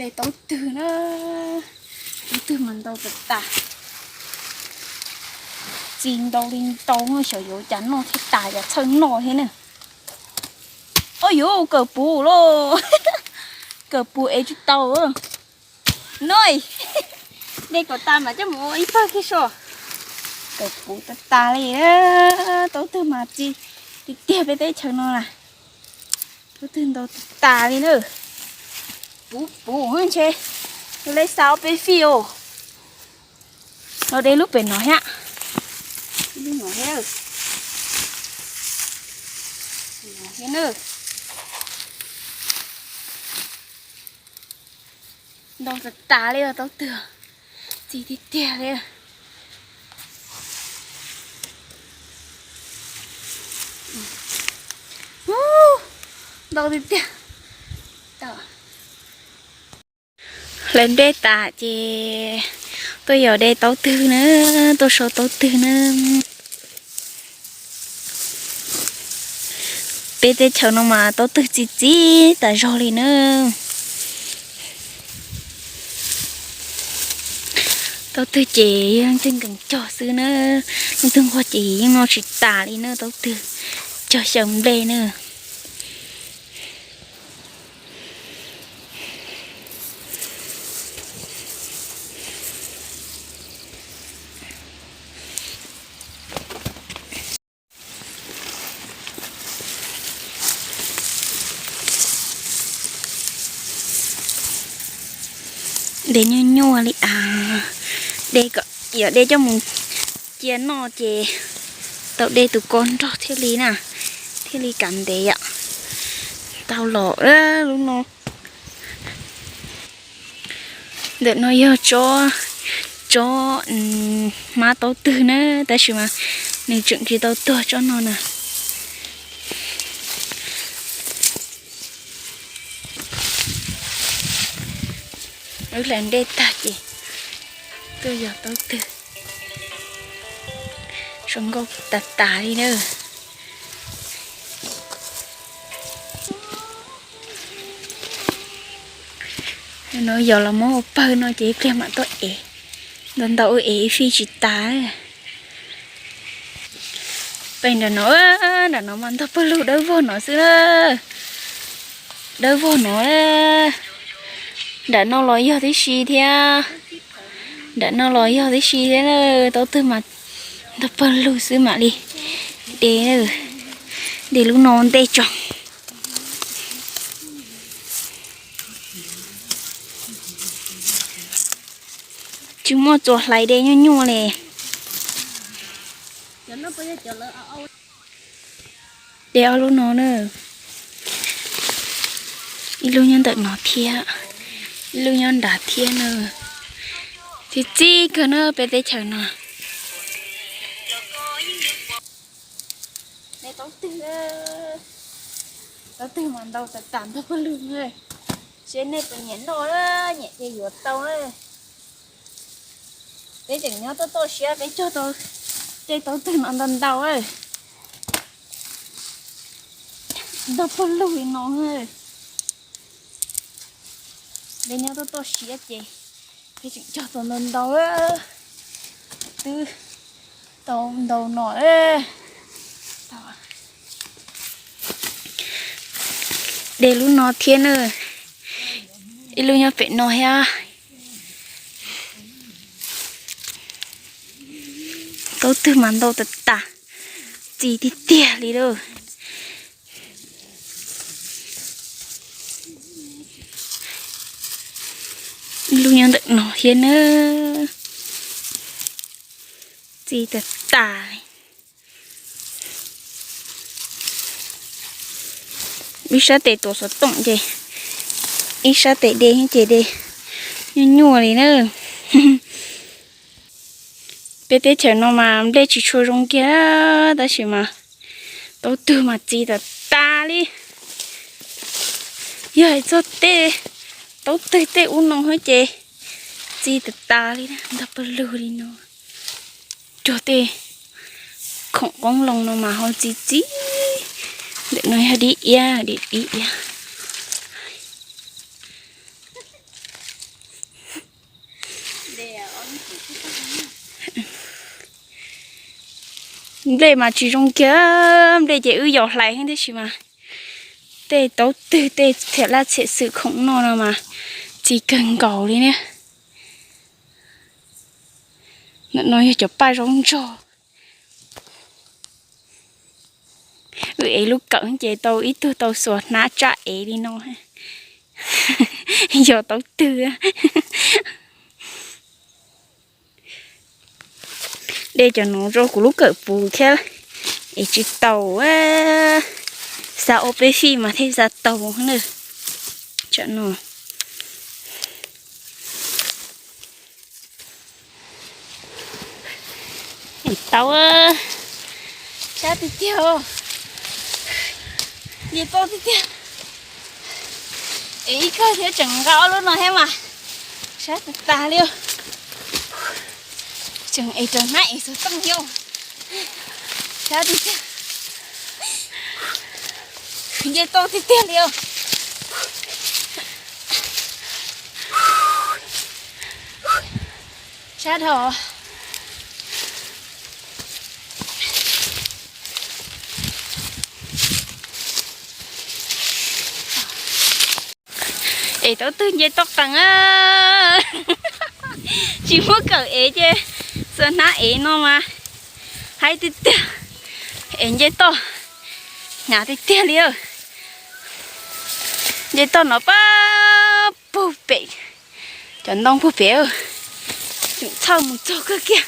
De taub twg na, taub twg mas ntau tas tas. Txiv ntau li ntau, xyov yuav ua cas noj thiaj tas, cas txhawj noj thiab na. Au yuv, kawm puv lauj, kawm puv es tsis tau. No, de kom tas mas coj mus ua ib pawg kiag so. Kawm puv tas tas li, taub twg mas txi tiag tiag peb teb chaws no na. Taub twg ntau tas tas li na. Puv puv ntshe, yog li xav ob peb fij os. Los de lub pem no thiab. Lub no thiab. Thiab na. Ntau tas tas li os, taub twg txi tiag tiag li. Ntau tiag tiag. Hlawv nplej tas ces tuaj yos de taub twg na, tuaj sau taub twg na. Peb teb chaws no mas taub twg txi txiv tas zog li na. Taub twg ces yog leej twg nkees cog xwb na, leej twg nquag ces yeej noj tsis tas li na, taub twg cog xyaw nplej na. De nyuaj nyuaj li as, de kom yog de coj mus cia noj ces tau de tus ko nrog thiaj li na, thiaj li kav ntev yom. Tau los lub no. Ntawm no yog tsob, tsob hmab taub twg na, tab sis mas nws tseem tsis tau tuag tsob no na. Wb hlais nplej tag ces tuaj yos taub twg, zoo nkauj tas tas li na. No yog los muab ua pawg no ces ib pliag mam tuaj ev, ntau ntau ua ev ib fij tsis tas. Pem nram no, nram no mas ntog pawg lug dawb vog no xwb na. Dawb vog no. Nram no los yog tib si thiab. Nram no los yog tib si thiab na. Taub twg mas ntog pawg lug xwb mam li de, de lub no ntej tso. Tsis muaj txuas hlais de nyuaj nyuaj li. De ob lub no na. Ib lub nyob ntawm no thiab, ib lub nyob nrad thiab na. Txi txiv kawg na peb teb chaws no. Taub twg, taub twg mas ntau tas tas ntog pawg lug. Seb nej puas nyiam noj, nyiam ces yuav tau na. Peb tseem nyob tuaj toj siab peb cog tau tej taub twg no ntau ntau. Ntog pawg lug li no. Peb nyob tuaj toj siab ces peb tseem cog tau ntau ntau. Twb tau ntau no. De lub no thiab na, ib lub nyob pem no thiab. Taub twg mas ntau tas tas, txi tiag tiag li lawm. Ib lub nyob ntawm no thiab na, txi tas tas. Ib sab tes tuav xov toom ces ib sab tes de ces de nyuaj nyuaj li na. Peb teb chaws no mas nplej tsis tshua zoo kiag, tab sis mas taub twg mas txi tas tas li. Yog hais txog tej taub twg tej ub no ces txi tas tas li, ntog pawg lug li no. Cuag tej khoom qoob loo no mas ho txi txiv. Ntawm no yog dib iab, dib iab. Nplej mas tsis zoo kiag, nplej ces wb yos hlais heev tab sis mas tej taub twg tej txhiam laj txhiam xwm khoom noj no mas txi kawg nkaus li na. Ntawm no yog cov paj zaub ntsog. Wb ev lub kawm ces tau ib tug tau xuas hnab tsaj ev li no. Yog taub twg. De cov no rau kuv lub kawm puv thiab, es tsis tau, xa ob peb fij mas thiaj xa tau na. Tsam no es tau, sab tiag tiag, nce toj tiag tiag. Es ib kawg thiab tseem nqa ob lub no thiab mas sab tas tas li. Tseem es raws hnab es xov tooj thiab, sab tiag tiag, nce toj tiag tiag li. Sab dhau. Es taub twg nce toj qees, tsis muab kawm ev ces xuas hnab ev no mas haib tiag tiag. Es nce toj hnyav tiag tiag li. Nce toj no pab puag pem, cov ntoo puag pem, tseem txhawj mus txog kawg kiag.